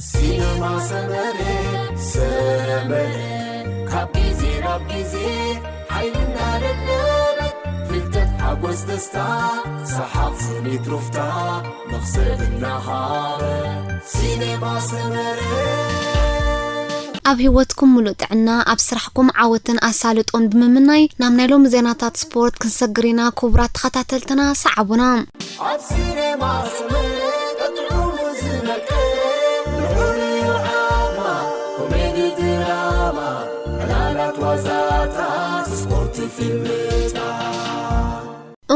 ሲነማ ሰመረ ሰመረ ካብ ግዜ ናብ ግዜ ሓይልና ደደበ ፍልጠት ሓጎስ ደስታ ሰሓቕ ስኒት ሩፍታ መኽሰብ እናሃበ ሲነማ ሰመረ ኣብ ህይወትኩም ሙሉእ ጥዕና፣ ኣብ ስራሕኩም ዓወትን ኣሳልጦን ብምምናይ ናብ ናይ ሎሚ ዜናታት ስፖርት ክንሰግር ኢና። ክቡራት ተኸታተልትና ሰዓቡና። ኣብ ሲነማ ሰመረ ጥዑሙ ዝመቀረ ልዑል ዓማ ኮሜዲ ድራማ ዕላላት ዋዛታት ስፖርት ፊልምታት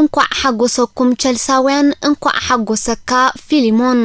እንኳዕ ሓጎሰኩም ቸልሳውያን፣ እንኳዕ ሓጎሰካ ፊሊሞን።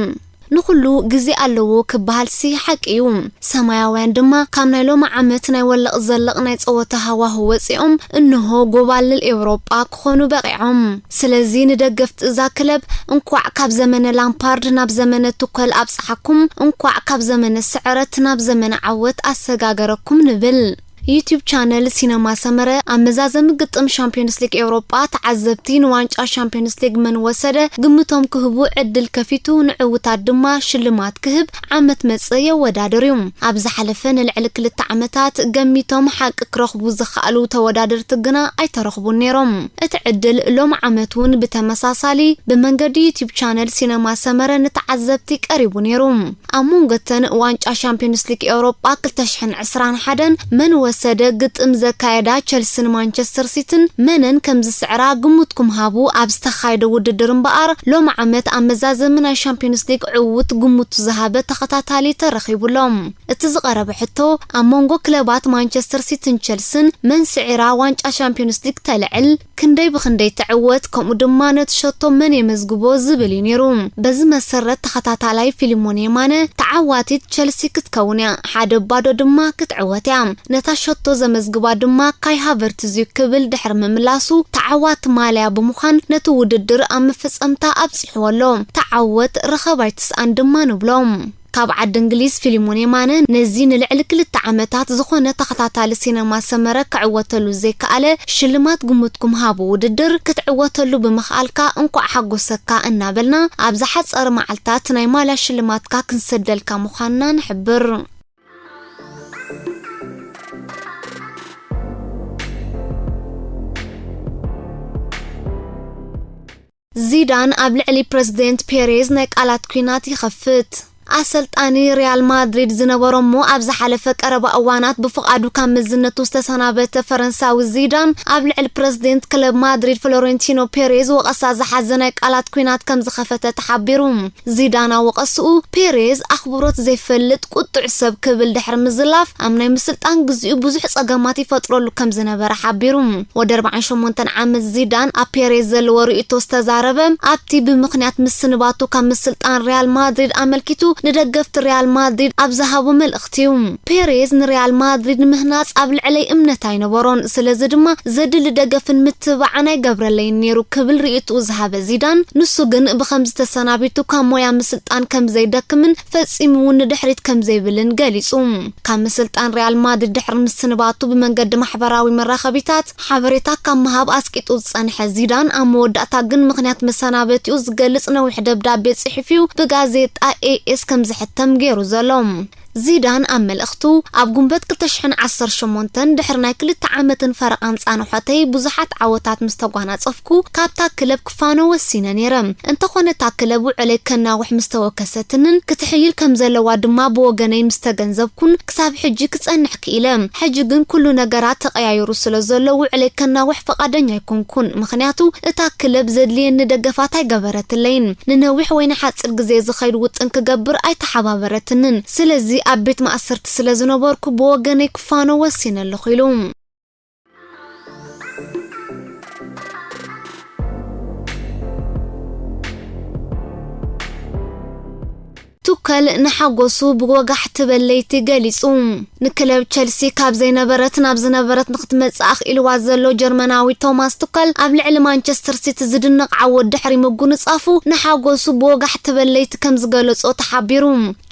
ንኹሉ ግዜ ኣለዎ ክበሃልሲ ሓቂ እዩ። ሰማያውያን ድማ ካብ ናይ ሎሚ ዓመት ናይ ወለቕ ዘለቕ ናይ ጸወታ ሃዋሁ ወጺኦም እንሆ ጎባልል ኤውሮጳ ክኾኑ በቒዖም። ስለዚ ንደገፍቲ እዛ ክለብ እንኳዕ ካብ ዘመነ ላምፓርድ ናብ ዘመነ ቱከል ኣብጽሓኩም፣ እንኳዕ ካብ ዘመነ ስዕረት ናብ ዘመነ ዓወት ኣሰጋገረኩም ንብል። ዩቲዩብ ቻነል ሲነማ ሰመረ ኣብ መዛዘሚ ግጥም ሻምፒዮንስ ሊግ ኤውሮጳ ተዓዘብቲ ንዋንጫ ሻምፒዮንስ ሊግ መን ወሰደ ግምቶም ክህቡ ዕድል ከፊቱ፣ ንዕውታት ድማ ሽልማት ክህብ ዓመት መጸ የወዳድር እዩ። ኣብ ዝሓለፈ ንልዕሊ ክልተ ዓመታት ገሚቶም ሓቂ ክረኽቡ ዝኸኣሉ ተወዳደርቲ ግና ኣይተረኽቡን ነይሮም። እቲ ዕድል ሎም ዓመት እውን ብተመሳሳሊ ብመንገዲ ዩቲዩብ ቻነል ሲነማ ሰመረ ንተዓዘብቲ ቀሪቡ ነይሩ። ኣብ መንጎ እተን ዋንጫ ሻምፒዮንስ ሊግ ኤውሮጳ ክልተ ሽሕን ዕስራን ሓደን መን ወሰደ ግጥም ዘካየዳ ቸልስን ማንቸስተር ሲቲን መነን ከም ዝስዕራ ግምትኩም ሃቡ ኣብ ዝተኻየደ ውድድር እምበኣር ሎም ዓመት ኣብ መዛዘሚ ናይ ሻምፒዮንስ ሊግ ዕውት ግምቱ ዝሃበ ተኸታታሊ ተረኺቡ ኣሎ። እቲ ዝቐረበ ሕቶ ኣብ መንጎ ክለባት ማንቸስተር ሲቲን ቸልስን መን ስዒራ ዋንጫ ሻምፒዮንስ ሊግ ተልዕል፣ ክንደይ ብኽንደይ ትዕወት፣ ከምኡ ድማ ነቲ ሸቶ መን የመዝግቦ ዝብል እዩ ነይሩ። በዚ መሰረት ተኸታታላይ ፊሊሞን የማነ ተዓዋቲት ቸልሲ ክትከውን እያ፣ ሓደ ባዶ ድማ ክትዕወት እያ፣ ነታ ሸቶ ዘመዝግባ ድማ ካይ ሃቨርትዝ እዩ ክብል ድሕሪ ምምላሱ ተዓዋቲ ማልያ ብምዃን ነቲ ውድድር ኣብ መፈጸምታ ኣብጺሕዎ ኣሎ። ተዓወት ርኸብ ኣይትስኣን ድማ ንብሎ። ካብ ዓዲ እንግሊዝ ፊሊሞን የማነ ነዚ ንልዕሊ ክልተ ዓመታት ዝኾነ ተኸታታሊ ሲነማ ሰመረ ክዕወተሉ ዘይከኣለ ሽልማት ግምትኩም ሃቡ ውድድር ክትዕወተሉ ብምኽኣልካ እንኳዕ ሓጎሰካ እናበልና ኣብ ዝሓጸረ መዓልታት ናይ ማልያ ሽልማትካ ክንሰደልካ ምዃንና ንሕብር። ዚዳን ኣብ ልዕሊ ፕረዚደንት ፔሬዝ ናይ ቃላት ኲናት ይኸፍት። ኣሰልጣኒ ሪያል ማድሪድ ዝነበሮ እሞ ኣብ ዝሓለፈ ቀረባ እዋናት ብፍቓዱ ካብ መዝነቱ ዝተሰናበተ ፈረንሳዊ ዚዳን ኣብ ልዕሊ ፕረዚደንት ክለብ ማድሪድ ፍሎሬንቲኖ ፔሬዝ ወቐሳ ዝሓዘ ናይ ቃላት ኲናት ከም ዝኸፈተ ተሓቢሩ። ዚዳን ኣብ ወቐስኡ ፔሬዝ ኣኽብሮት ዘይፈልጥ ቁጡዕ ሰብ ክብል ድሕሪ ምዝላፍ ኣብ ናይ ምስልጣን ግዚኡ ብዙሕ ጸገማት ይፈጥረሉ ከም ዝነበረ ሓቢሩ። ወዲ ኣርብዓን ሸሞንተን ዓመት ዚዳን ኣብ ፔሬዝ ዘለዎ ርእይቶ ዝተዛረበ ኣብቲ ብምኽንያት ምስንባቱ ካብ ምስልጣን ሪያል ማድሪድ ኣመልኪቱ ንደገፍቲ ሪያል ማድሪድ ኣብ ዝሃቦ መልእኽቲ እዩ። ፔሬዝ ንሪያል ማድሪድ ንምህናጽ ኣብ ልዕለይ እምነት ኣይነበሮን፣ ስለዚ ድማ ዘድሊ ደገፍን ምትብባዕን ኣይገብረለይን ነይሩ ክብል ርእይትኡ ዝሃበ ዚዳን፣ ንሱ ግን ብኸምዚ ተሰናቢቱ ካብ ሞያ ምስልጣን ከም ዘይደክምን ፈጺሙ እውን ንድሕሪት ከም ዘይብልን ገሊጹ። ካብ ምስልጣን ሪያል ማድሪድ ድሕሪ ምስንባቱ ብመንገዲ ማሕበራዊ መራኸቢታት ሓበሬታ ካብ ምሃብ ኣስቂጡ ዝጸንሐ ዚዳን፣ ኣብ መወዳእታ ግን ምኽንያት መሰናበቲኡ ዝገልጽ ነዊሕ ደብዳቤ ጽሒፉ ብጋዜጣ ኤ ኤስ ከም ዝሕተም ገይሩ ዘሎ። ዚዳን ኣብ መልእኽቱ፣ ኣብ ጉንበት ክልተ ሽሕን ዓሰርተ ሸሞንተን ድሕሪ ናይ ክልተ ዓመትን ፈረቓን ጻንሖተይ ብዙሓት ዓወታት ምስ ተጓናጸፍኩ፣ ካብታ ክለብ ክፋኖ ወሲነ ነይረ። እንተኾነ እታ ክለብ ውዕለይ ከናውሕ ምስ ተወከሰትንን ክትሕይል ከም ዘለዋ ድማ ብወገነይ ምስ ተገንዘብኩን ክሳብ ሕጂ ክጸንሕ ክኢለ። ሕጂ ግን ኩሉ ነገራት ተቐያይሩ ስለ ዘሎ ውዕለይ ከናውሕ ፈቓደኛ ኣይኮንኩን፣ ምኽንያቱ እታ ክለብ ዘድልየኒ ደገፋት ኣይገበረትለይን። ንነዊሕ ወይ ንሓጺር ግዜ ዝኸይድ ውጥን ክገብር ኣይተሓባበረትንን። ስለዚ ኣብ ቤት ማእሰርቲ ስለ ዝነበርኩ ብወገነይ ክፋኖ ወሲነ ኣለኹ ኢሉ። ቱከል ንሓጎሱ ብወጋሕ ትበል ለይቲ ገሊጹ። ንክለብ ቸልሲ ካብ ዘይነበረት ናብ ዝነበረት ንክትመጽእ ኣኽኢልዋ ዘሎ ጀርመናዊ ቶማስ ቱከል ኣብ ልዕሊ ማንቸስተር ሲቲ ዝድነቕ ዓወት ድሕሪ ምጉንጻፉ ንሓጎሱ ብወጋሕ ትበል ለይቲ ከም ዝገለጾ ተሓቢሩ።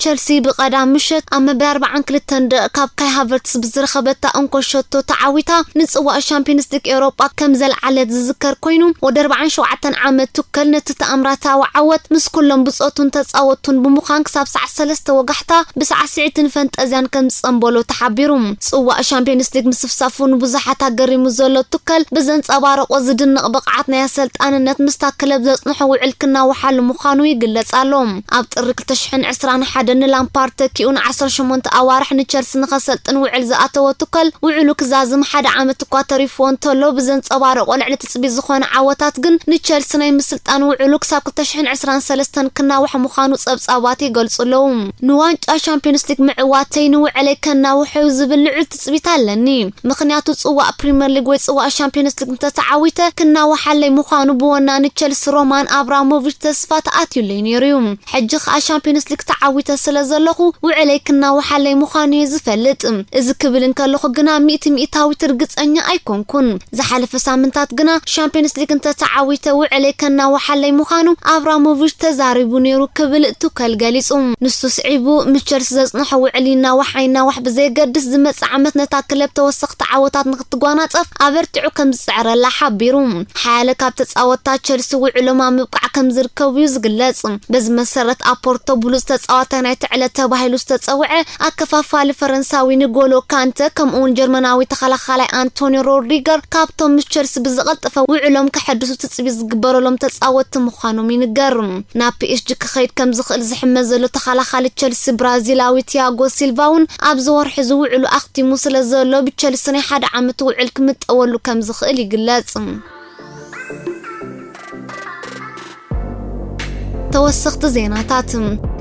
ቸልሲ ብቐዳም ምሸት ኣብ መበል ኣርብዓን ክልተን ደቂቕ ካብ ካይ ሃቨርትስ ብዝረኸበታ እንኮ ሸቶ ተዓዊታ ንጽዋእ ሻምፒዮንስ ሊግ ኤውሮጳ ከም ዘልዓለት ዝዝከር ኮይኑ፣ ወዲ ኣርብዓን ሸውዓተን ዓመት ቱከል ነቲ ተኣምራታዊ ዓወት ምስ ኩሎም ብጾቱን ተጻወቱን ብምዃን ክሳብ ሰዓት ሰለስተ ወጋሕታ ብሳዕስዒትን ፈንጠዝያን ከም ዝጸንበሎ ተሓቢሩ። ጽዋእ ሻምፒዮንስ ሊግ ምስፍሳፉ ንብዙሓት ኣገሪሙ ዘሎ ቱከል ብዘንጸባረቆ ዝድነቕ ብቕዓት ናይ ኣሰልጣንነት ምስታ ክለብ ዘጽንሖ ውዕል ክናወሓሉ ምዃኑ ይግለጽ ኣሎ። ኣብ ጥሪ ክልተ ሽሕን ዕስራን ሓደን ንላምፓርድ ተኪኡ ንዓሰርተ ሸሞንተ ኣዋርሕ ንቸልሲ ንኸሰልጥን ውዕል ዝኣተወ ቱከል ውዕሉ ክዛዝም ሓደ ዓመት እኳ ተሪፍዎ እንተሎ ብዘንጸባረቆ ልዕሊ ትጽቢት ዝኾነ ዓወታት ግን ንቸልሲ ናይ ምስልጣን ውዕሉ ክሳብ ክልተ ሽሕን ዕስራን ሰለስተን ክናዋሕ ምዃኑ ጸብጻባት ይገልጹ ኣለዉ። ንዋንጫ ሻምፒዮንስ ሊግ ምዕዋተይ ንውዕለይ ከናውሖ እዩ ዝብል ልዑል ትጽቢት ኣለኒ። ምኽንያቱ ጽዋእ ፕሪምየር ሊግ ወይ ጽዋእ ሻምፒዮንስ ሊግ እንተተዓዊተ ክናዋሓለይ ምዃኑ ብወናኒ ቸልሲ ሮማን ኣብራሞቪች ተስፋ ተኣትዩለይ ነይሩ እዩ። ሕጂ ከኣ ሻምፒዮንስ ሊግ ተዓዊተ ስለ ዘለኹ ውዕለይ ክናዋሓለይ ምዃኑ እየ ዝፈልጥ። እዚ ክብል እንከለኹ ግና ሚእቲ ሚእታዊት ርግጸኛ ኣይኮንኩን። ዝሓለፈ ሳምንታት ግና ሻምፒዮንስ ሊግ እንተተዓዊተ ውዕለይ ከናዋሓለይ ምዃኑ ኣብራሞቪች ተዛሪቡ ነይሩ ክብል ቱከል ገሊጹ። ንሱ ስዒቡ ምስ ቸልሲ ዘጽንሖ ውዕል ይናዋሕ ኣይናዋሕ ብዘየገድስ ዝመጽእ ዓመት ነታ ክለብ ተወሰኽቲ ዓወታት ንክትጓናጸፍ ኣበርቲዑ ከም ዝጽዕረላ ሓቢሩ። ሓያለ ካብ ተጻወትታ ቸልሲ ውዕሎም ኣብ ምብቃዕ ከም ዝርከቡ እዩ ዝግለጽ። በዚ መሰረት ኣብ ፖርቶ ብሉጽ ተጻዋታይ ናይቲ ዕለት ተባሂሉ ዝተጸውዐ ኣከፋፋሊ ፈረንሳዊ ንጎሎ ካንተ ከምኡውን ጀርመናዊ ተኸላኻላይ ኣንቶኒዮ ሮድሪገር ካብቶም ምስ ቸልሲ ብዝቐልጠፈ ውዕሎም ከሐድሱ ትጽቢት ዝግበረሎም ተጻወትቲ ምዃኖም ይንገር። ናብ ፒኤስጂ ክኸይድ ከም ዝኽእል ዝሕመ ዘሎ ተኸላኻሊ ቸልሲ ብራዚላዊ ቲያጎ ሲልቫ እውን ኣብዚ ወርሒ ዝውዕሉ ኣኽቲሙ ስለ ዘሎ ብቸልሲ ናይ ሓደ ዓመት ውዕል ክምጠወሉ ከም ዝኽእል ይግለጽ። ተወሰኽቲ ዜናታት።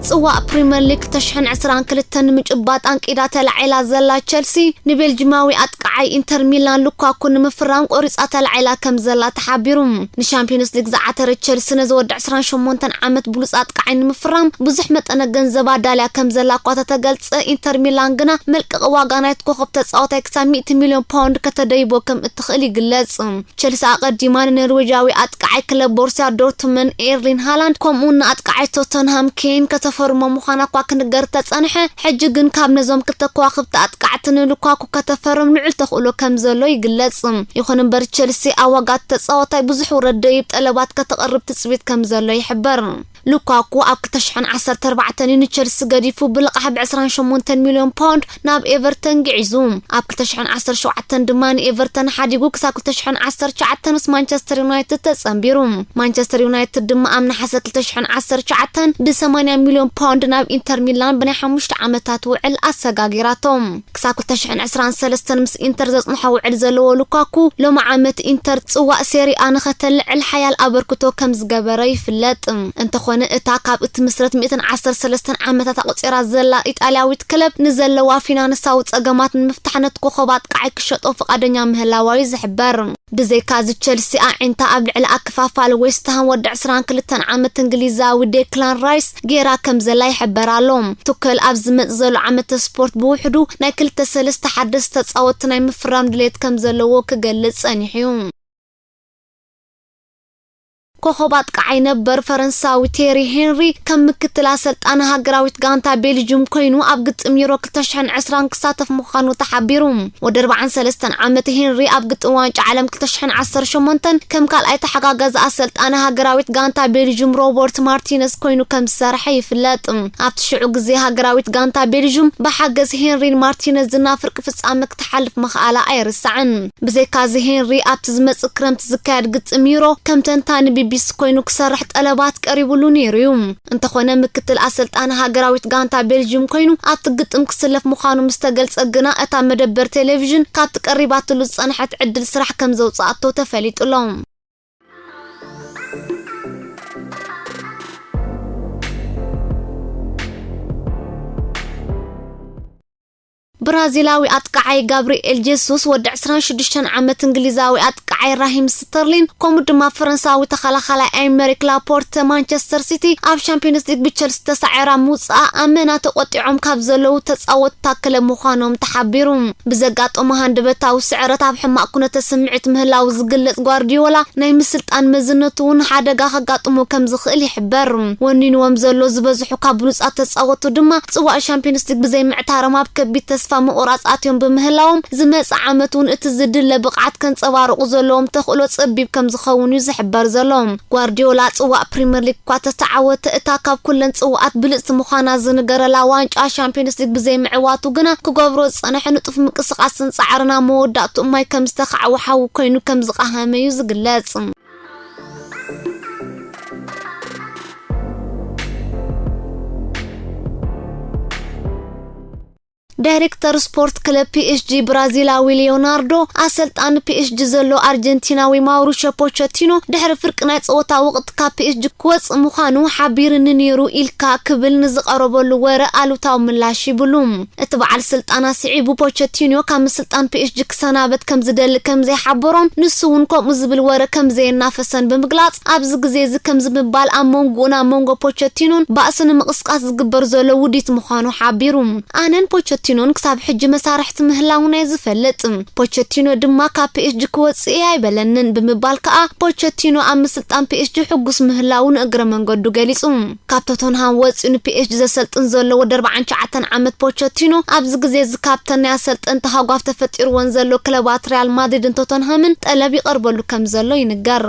ጽዋእ ፕሪምየር ሊግ ክልተ ሽሕን ዕስራን ክልተን ንምጭባጥ ኣንቂዳ ተላዒላ ዘላ ቸልሲ ንቤልጂማዊ ኣጥቃዓይ ኢንተር ሚላን ሉካኩ ንምፍራም ቆሪጻ ተላዒላ ከም ዘላ ተሓቢሩ። ንሻምፒዮንስ ሊግ ዝዓተረ ቸልሲ ነዚ ወዲ ዕስራን ሸሞንተን ዓመት ብሉጽ ኣጥቃዓይ ንምፍራም ብዙሕ መጠነ ገንዘብ ኣዳልያ ከም ዘላ እኳ ተተገልጸ፣ ኢንተር ሚላን ግና መልቀቂ ዋጋ ናይቲ ኮኸብ ተጻዋታይ ክሳብ ሚእቲ ሚልዮን ፓውንድ ከተደይቦ ከም እትኽእል ይግለጽ። ቸልሲ ኣቐዲማ ንኖርዌጃዊ ኣጥቃዓይ ክለብ ቦርሲያ ዶርትመን ኤርሊን ሃላንድ ከምኡውን ንኣጥቃዓይ ቶተንሃም ኬን ከተፈርሞ ምዃና እኳ ክንገር ተጸንሐ፣ ሕጂ ግን ካብ ነዞም ክልተ ከዋኽብቲ ኣጥቃዕቲ ንሉካኩ ከተፈርም ልዑል ተኽእሎ ከም ዘሎ ይግለጽ። ይኹን እምበር ቸልሲ ኣብ ዋጋ እቲ ተጻዋታይ ብዙሕ ውረድ ደይብ ጠለባት ከተቕርብ ትጽቢት ከም ዘሎ ይሕበር። ሉካኩ ኣብ ክልተ ሽሕን ዓሰርተ ኣርባዕተን እዩ ንቸልሲ ገዲፉ ብልቓሕ ብ ዕስራን ሸሞንተን ሚልዮን ፓውንድ ናብ ኤቨርተን ግዒዙ። ኣብ ክልተ ሽሕን ዓሰርተ ሸውዓተን ድማ ንኤቨርተን ሓዲጉ ክሳብ ክልተ ሽሕን ዓሰርተ ትሽዓተን ምስ ማንቸስተር ዩናይትድ ተጸንቢሩ። ማንቸስተር ዩናይትድ ድማ ኣብ ነሓሰ ክልተ ሽሕን ዓሰርተ ትሽዓተን ብ ሰማንያ ሚልዮን ፓውንድ ናብ ኢንተር ሚላን ብናይ ሓሙሽተ ዓመታት ውዕል ኣሰጋጊራቶ። ክሳብ ክልተ ሽሕን ዕስራን ሰለስተን ምስ ኢንተር ዘጽንሖ ውዕል ዘለዎ ሉካኩ፣ ሎሚ ዓመት ኢንተር ጽዋእ ሴሪኣ ንኸተልዕል ሓያል ኣበርክቶ ከም ዝገበረ ይፍለጥ። እንተኾነ፣ እታ ካብ እትምስረት ሚእትን ዓሰርተ ሰለስተን ዓመታት ኣቑጺራ ዘላ ኢጣልያዊት ክለብ፣ ንዘለዋ ፊናንሳዊ ጸገማት ንምፍታሕ ነቲ ኮኸብ ኣጥቃዓይ ክሸጦ ፍቓደኛ ምህላዋ እዩ ዝሕበር። ብዘይካዚ፣ ቸልሲ ኣዒንታ ኣብ ልዕሊ ኣከፋፋሊ ዌስትሃም ወዲ ዕስራን ክልተን ዓመት እንግሊዛዊ ዴክላን ራይስ ገይራ ከም ዘላ ይሕበር ኣሎ። ቱከል ኣብ ዝመጽእ ዘሎ ዓመተ ስፖርት ብውሕዱ ናይ ክልተ ሰለስተ ሓደስቲ ተጻወትቲ ናይ ምፍራም ድሌት ከም ዘለዎ ክገልጽ ጸኒሑ እዩ። ኮኸብ ኣጥቃዓይ ነበር ፈረንሳዊ ቴሪ ሄንሪ ከም ምክትል ኣሰልጣኒ ሃገራዊት ጋንታ ቤልጅም ኮይኑ ኣብ ግጥም ዩሮ ክልተ ሽሕን ዕስራን ክሳተፍ ምዃኑ ተሓቢሩ። ወዲ ኣርባዓን ሰለስተን ዓመት ሄንሪ ኣብ ግጥም ዋንጫ ዓለም ክልተ ሽሕን ዓሰርተ ሸሞንተን ከም ካልኣይ ተሓጋጋዚ ኣሰልጣኒ ሃገራዊት ጋንታ ቤልጅም ሮበርት ማርቲነስ ኮይኑ ከም ዝሰርሐ ይፍለጥ። ኣብቲ ሽዑ ግዜ ሃገራዊት ጋንታ ቤልጅም ብሓገዝ ሄንሪን ማርቲነዝን ናብ ፍርቂ ፍጻመ ክትሓልፍ ምኽኣላ ኣይርሳዕን። ብዘይካዚ ሄንሪ ኣብቲ ዝመጽእ ክረምቲ ዝካየድ ግጥም ዩሮ ከም ተንታኒ ቢቢሲ ኮይኑ ክሰርሕ ጠለባት ቀሪቡሉ ነይሩ እዩ። እንተኾነ ምክትል ኣሰልጣኒ ሃገራዊት ጋንታ ቤልጅም ኮይኑ ኣብቲ ግጥም ክስለፍ ምዃኑ ምስ ተገልጸ ግና እታ መደበር ቴሌቪዥን ካብቲ ቀሪባትሉ ዝጸንሐት ዕድል ስራሕ ከም ዘውጽኣቶ ተፈሊጡ ኣሎ። ብራዚላዊ ኣጥቃዓይ ጋብሪኤል ጄሱስ፣ ወዲ ዕስራን ሽዱሽተን ዓመት እንግሊዛዊ ኣጥቃዓይ ራሂም ስተርሊን፣ ከምኡ ድማ ፈረንሳዊ ተኸላኻላይ ኣይመሪክ ላፖርተ ማንቸስተር ሲቲ ኣብ ሻምፒዮንስ ሊግ ብቸልሲ ተሳዒራ ምውፅኣ ኣመና ተቆጢዖም ካብ ዘለዉ ተፃወትታ ክለብ ምዃኖም ተሓቢሩ። ብዘጋጠሞ ሃንደበታዊ ስዕረት ኣብ ሕማቕ ኩነተ ስምዒት ምህላው ዝግለጽ ጓርዲዮላ፣ ናይ ምስልጣን መዝነቱ እውን ሓደጋ ከጋጥሞ ከም ዝኽእል ይሕበር። ወኒንዎም ዘሎ ዝበዝሑ ካብ ብሉጻት ተጻወቱ ድማ ጽዋእ ሻምፒዮንስ ሊግ ብዘይ ምዕታሮም ኣብ ከቢድ ተስፋ ምቑራጽ ኣትዮም ብምህላዎም፣ ዝመጽእ ዓመት እውን እቲ ዝድለ ብቕዓት ከንጸባርቑ ዘለዎም ተኽእሎ ጸቢብ ከም ዝኸውን እዩ ዝሕበር ዘሎ። ጓርዲዮላ ጽዋእ ፕሪምየር ሊግ እኳ ተተዓወተ፣ እታ ካብ ኩለን ጽዋኣት ብልጽቲ ምዃና ዝንገረላ ዋንጫ ሻምፒዮንስ ሊግ ብዘይምዕዋቱ ግና ክገብሮ ዝጸንሐ ንጡፍ ምንቅስቓስን ጻዕርን ኣብ መወዳእትኡ ማይ ከም ዝተኻዕወ ሓዊ ኮይኑ ከም ዝቐሃመ እዩ ዝግለጽ። ዳይሬክተር ስፖርት ክለብ ፒ ኤስ ጂ ብራዚላዊ ሊዮናርዶ፣ ኣሰልጣኒ ፒ ኤስ ጂ ዘሎ ኣርጀንቲናዊ ማውሪሾ ፖቸቲኖ ድሕሪ ፍርቂ ናይ ጸወታ ወቕቲ ካብ ፒ ኤስ ጂ ክወጽእ ምዃኑ ሓቢርኒ ነይሩ ኢልካ ክብል ንዝቐረበሉ ወረ ኣሉታዊ ምላሽ ሂብሉ። እቲ በዓል ስልጣን ኣስዒቡ፣ ፖቸቲኖ ካብ ምስልጣን ፒ ኤስ ጂ ክሰናበት ከም ዝደሊ ከም ዘይሓበሮን ንሱ እውን ከምኡ ዝብል ወረ ከም ዘየናፈሰን ብምግላጽ፣ ኣብዚ ግዜ እዚ ከምዚ ምባል ኣብ መንጎኡን ኣብ መንጎ ፖቸቲኖን ባእሲ ንምቕስቃስ ዝግበር ዘሎ ውዲት ምዃኑ ሓቢሩ። ኣነን ፖቸቲኖን ክሳብ ሕጂ መሳርሕቲ ምህላውና እየ ዝፈልጥ። ፖቸቲኖ ድማ ካብ ፒ ኤስ ጂ ክወጽእ እየ ኣይበለንን ብምባል ከኣ ፖቸቲኖ ኣብ ምስልጣን ፒ ኤስ ጂ ሕጉስ ምህላው ንእግረ መንገዱ ገሊጹ። ካብ ቶተንሃም ወጺኡ ን ፒ ኤስ ጂ ዘሰልጥን ዘሎ ወዲ ኣርባዓን ትሽዓተን ዓመት ፖቸቲኖ ኣብዚ ግዜ እዚ ካብተን ናይ ኣሰልጠንቲ ሃጓፍ ተፈጢርወን ዘሎ ክለባት ሪያል ማድሪድን ቶተንሃምን ጠለብ ይቐርበሉ ከም ዘሎ ይንገር።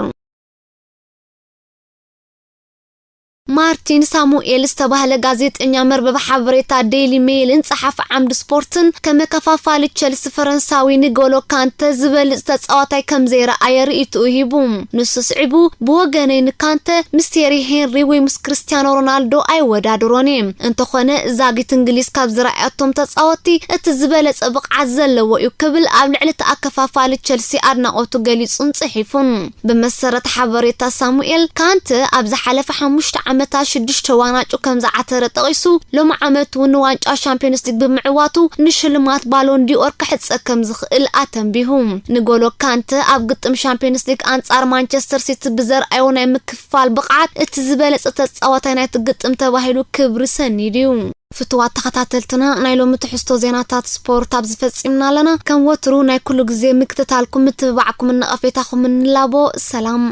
ማርቲን ሳሙኤል ዝተባህለ ጋዜጠኛ መርበብ ሓበሬታ ዴይሊ ሜይልን ጸሓፊ ዓምዲ ስፖርትን፣ ከመከፋፋሊ ቸልሲ ፈረንሳዊ ንጎሎ ካንተ ዝበልጽ ተጻዋታይ ከም ዘይረኣየ ርእይትኡ ሂቡ። ንሱ ስዒቡ፣ ብወገነይ ንካንተ ምስ ቴሪ ሄንሪ ወይ ምስ ክርስቲያኖ ሮናልዶ ኣይወዳድሮን እየ። እንተኾነ ዛጊት እንግሊዝ ካብ ዝረኣየቶም ተጻወትቲ እቲ ዝበለጸ ብቕዓት ዘለዎ እዩ ክብል ኣብ ልዕሊ እቲ ኣከፋፋሊ ቸልሲ ኣድናቖቱ ገሊጹን ጽሒፉን። ብመሰረት ሓበሬታ ሳሙኤል ካንተ ኣብ ዝሓለፈ ሓሙሽተ ዓመታት ሽዱሽተ ዋንጫ ከም ዝዓተረ ጠቒሱ፣ ሎሚ ዓመት እውን ንዋንጫ ሻምፒዮንስ ሊግ ብምዕዋቱ ንሽልማት ባሎን ዲኦር ክሕጸ ከም ዝኽእል ኣተንቢሁ። ንጎሎ ካንተ ኣብ ግጥም ሻምፒዮንስ ሊግ ኣንጻር ማንቸስተር ሲቲ ብዘርኣዮ ናይ ምክፍፋል ብቕዓት እቲ ዝበለጸ ተጻዋታይ ናይቲ ግጥም ተባሂሉ ክብሪ ሰኒዱ እዩ። ፍቱዋት ተኸታተልትና፣ ናይ ሎሚ ትሕዝቶ ዜናታት ስፖርት ኣብዚ ፈጺምና ኣለና። ከም ወትሩ ናይ ኩሉ ግዜ ምክትታልኩም፣ ምትብባዕኩምን ነቐፌታኹምን ንላቦ። ሰላም።